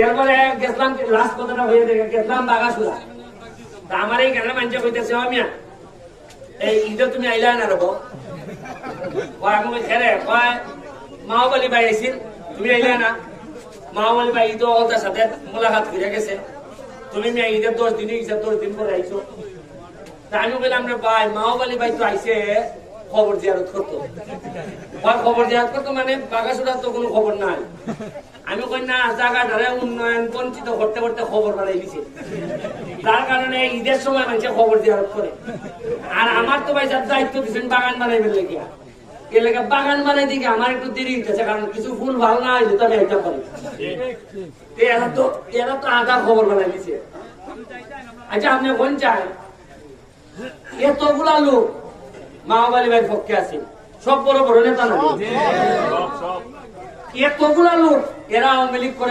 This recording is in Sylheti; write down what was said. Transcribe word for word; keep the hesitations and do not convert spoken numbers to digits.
এরপরে গেছিলাম, লাস্ট কথাটা হয়ে দেখে গেছিলাম বাগাসুরা। তা আমার এই গ্রামর মানষে কইতেছে, "ও মিয়া, এই ঈদে তুমি আইলা না রে বা?" কয়, "আমি কই, কে রে?" কয়, "মাহবুব আলী ভাই আইছিল, তুমি আইলা না?" মাহবুব আলী ভাই ঈদে অকলতার সাথে মোলাকাত করে গেছে। তুমি মিয়া ঈদের দশ দিন, ঈদের দশ দিন পরে আইছো। তা আমি কইলাম, "রে ভাই, মাহবুব আলী ভাই তো আইছে খবর জিয়ারত করতো।" কয়, "খবর জিয়ারত করতো মানে? বাগাসুরার তো কোনো খবর নাই।" আমি কই, "না, জাগাটারে উন্নয়ন বঞ্চিত করতে করতে খবর বানাই দিছে, যার কারণে ঈদের সময় মানষে খবর জিয়ারত করে। আর আমার তো ভাই সাব দায়িত্ব দিছেন বাগান বানাইবার লাগিয়া, এর লাগি বাগান বানাই দিকে আমার একটু দেরি হইতেছে, কারণ কিছু ফুল ভালো না হইলে তো আমি আইতাম পারি না।" তো এরা তো, এরা তো আধা খবর বানাই দিছে। আচ্ছা, আপনি কোন চাই? এতগুলা লোক মাহবুব আলী ভাইর পক্ষে আছে, সব বড় বড় নেতা না? এতগুলা লোক এরা আওয়ামী লীগ করে